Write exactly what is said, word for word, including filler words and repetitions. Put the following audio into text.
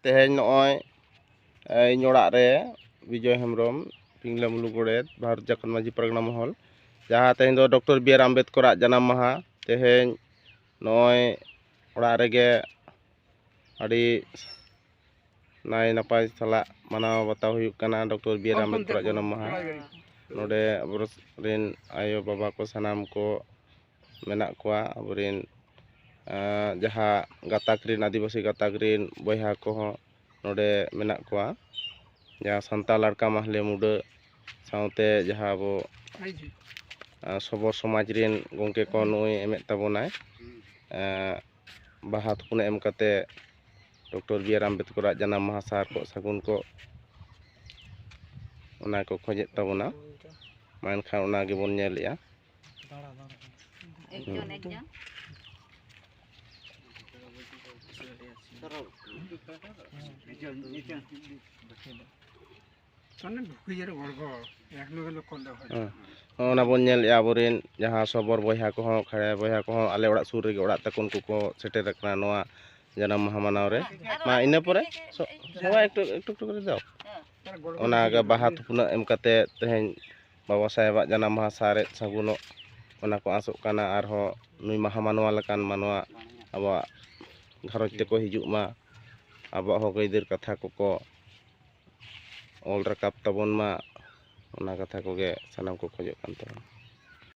ᱛᱮᱦᱮᱧ ᱱᱚᱜᱼᱚᱭ, ᱮ, ᱤᱧ ᱚᱲᱟᱜ ᱨᱮ ᱵᱤᱡᱚᱭ ᱦᱮᱢᱵᱨᱚᱢ, ᱯᱤᱝᱞᱟᱹ ᱢᱩᱞᱩᱠ ᱜᱚᱰᱮᱛ, ᱵᱷᱟᱨᱚᱛ ᱡᱷᱟᱲᱠᱷᱚᱸᱰ ᱢᱟᱹᱡᱷᱤ ᱯᱟᱨᱜᱟᱱᱟ ᱢᱚᱦᱚᱞ, ᱡᱟᱦᱟᱸ ᱛᱮᱦᱮᱧ ᱫᱚ ᱰᱚᱠᱴᱚᱨ ᱵᱤ ᱟᱨ ᱟᱢᱵᱮᱫᱠᱚᱨᱟᱜ ᱡᱟᱱᱟᱢ ᱢᱟᱦᱟ᱾ ᱛᱮᱦᱮᱧ ᱱᱚᱜᱼᱚᱭ ᱚᱲᱟᱜ ᱨᱮᱜᱮ ᱟᱹᱰᱤ ᱱᱟᱭ ᱱᱟᱯᱟᱭ ᱥᱟᱞᱟᱜ ᱢᱟᱱᱟᱣ ᱵᱟᱛᱟᱣ ᱦᱩᱭᱩᱜ ᱠᱟᱱᱟ ᱰᱚᱠᱴᱚᱨ ᱵᱤ ᱟᱨ ᱟᱢᱵᱮᱫᱠᱚᱨᱟᱜ ᱡᱟᱱᱟᱢ ᱢᱟᱦᱟ᱾ ᱱᱚᱰᱮ ᱟᱵᱚ ᱨᱮᱱ ᱟᱭᱳ ᱵᱟᱵᱟ ᱠᱚ ᱥᱟᱱᱟᱢ ᱠᱚ ᱢᱮᱱᱟᱜ ᱠᱚᱣᱟ, ᱟᱵᱚᱨᱮᱱ, ᱟᱸ, ᱡᱟᱦᱟᱸ ᱜᱟᱛᱟᱠ ᱨᱮᱱ, ᱟᱹᱫᱤᱵᱟᱹᱥᱤ ᱜᱟᱛᱟᱠ ᱨᱮᱱ ᱵᱚᱭᱦᱟ ᱠᱚᱦᱚᱸ ᱱᱚᱰᱮ ᱢᱮᱱᱟᱜ ᱠᱚᱣᱟ, ᱡᱟᱦᱟᱸ ᱥᱟᱱᱛᱟᱲ ᱞᱟᱲᱠᱟ ᱢᱟᱦᱞᱮ ᱢᱩᱰᱟᱹ ᱥᱟᱶᱛᱮ ᱡᱟᱦᱟᱸ ᱟᱵᱚ, ᱟᱸ, ᱥᱚᱵᱚᱨ ᱥᱚᱢᱟᱡᱽ ᱨᱮᱱ ᱜᱚᱢᱠᱮ ᱠᱚ ᱱᱩᱭ ᱮᱢᱮᱫ ᱛᱟᱵᱚᱱᱟᱭ, ᱟᱸ, ᱵᱟᱦᱟ ᱛᱷᱩᱯᱱᱟᱹ ᱮᱢ ᱠᱟᱛᱮ ᱰᱚᱠᱴᱚᱨ ᱵᱤ ᱟᱨ ᱟᱢᱵᱮᱫᱠᱚᱨᱟᱜ ᱡᱟᱱᱟᱢ ᱢᱟᱦᱟ ᱥᱟᱨ ᱠᱚᱜ ᱥᱟᱹᱜᱩᱱ ᱠᱚᱜ, ᱚᱱᱟ ᱠᱚ ᱠᱷᱚᱡᱮᱫ ᱛᱟᱵᱚᱱᱟ᱾ ᱢᱟ ᱮᱱᱠᱷᱟᱱ ᱚᱱᱟ ᱜᱮᱵᱚᱱ ᱧᱮᱞᱮᱜᱼᱟ᱾ ᱮᱠᱡᱚᱱ, ᱮᱠᱡᱚᱱ᱾ ᱢᱟᱱᱮ ᱵᱷᱩᱠᱤ ᱡᱮᱨᱮ ᱜᱚᱲᱜᱚ, ᱮᱠ ᱱᱚᱜᱮ ᱞᱚᱠᱠᱷᱚᱱ ᱫᱚ ᱦᱚᱭ᱾ ᱦᱮᱸ᱾ ᱦᱚᱸ, ᱚᱱᱟ ᱵᱚᱱ ᱧᱮᱞᱮᱜᱼᱟ, ᱟᱵᱚᱨᱮᱱ ᱡᱟᱦᱟᱸ ᱥᱚᱵᱚᱨ ᱵᱚᱭᱦᱟ ᱠᱚᱦᱚᱸ, ᱠᱷᱟᱲᱭᱟ ᱵᱚᱭᱦᱟ ᱠᱚᱦᱚᱸ ᱟᱞᱮ ᱚᱲᱟᱜ ᱥᱩᱨ ᱨᱮᱜᱮ ᱚᱲᱟᱜ ᱛᱟᱠᱚ, ᱩᱱᱠᱩ ᱠᱚ ᱥᱮᱴᱮᱨ ᱟᱠᱟᱱᱟ ᱱᱚᱣᱟ ᱡᱟᱱᱟᱢ ᱢᱟᱦᱟ ᱢᱟᱱᱟᱣ ᱨᱮ᱾ ᱢᱟ ᱤᱱᱟᱹ ᱯᱚᱨᱮ ᱥᱚ-, ᱥᱚᱵᱟᱭ ᱮᱠᱴᱩ, ᱮᱠᱴᱩ, ᱮᱠᱴᱩ ᱠᱚᱨᱮ ᱫᱚ᱾ ᱚᱱᱟ ᱜᱮ ᱵᱟᱦᱟ ᱛᱷᱩᱯᱱᱟᱹ ᱮᱢ ᱠᱟᱛᱮ ᱛᱮᱦᱮᱧ ᱵᱟᱵᱟ ᱥᱟᱦᱮᱵᱟᱜ ᱡᱟᱱᱟᱢ ᱢᱟᱦᱟ ᱥᱟᱨᱮᱡ ᱥᱟᱹᱜᱩᱱᱚᱜ, ᱚᱱᱟ ᱠᱚ ᱟᱸᱥᱚᱜ ᱠᱟᱱᱟ᱾ ᱟᱨᱦᱚᱸ ᱱᱩᱭ ᱢᱟᱦᱟ ᱢᱟᱱᱣᱟ ᱞᱮᱠᱟᱱ ᱢᱟᱱᱣᱟ ᱟᱵᱚᱣᱟᱜ ᱜᱷᱟᱨᱚᱸᱡᱽ ᱛᱮᱠᱚ ᱦᱤᱡᱩᱜ ᱢᱟ, ᱟᱵᱚᱣᱟᱜ ᱦᱚᱠ ᱟᱹᱭᱫᱟᱹᱨ ᱠᱟᱛᱷᱟ ᱠᱚᱠᱚ ᱚᱞ ᱨᱟᱠᱟᱵ ᱛᱟᱵᱚᱱ ᱢᱟ, ᱚᱱᱟ ᱠᱟᱛᱷᱟ ᱠᱚᱜᱮ ᱥᱟᱱᱟᱢ ᱠᱚ ᱠᱷᱚᱡᱚᱜ ᱠᱟᱱ ᱛᱟᱵᱚᱱᱟ᱾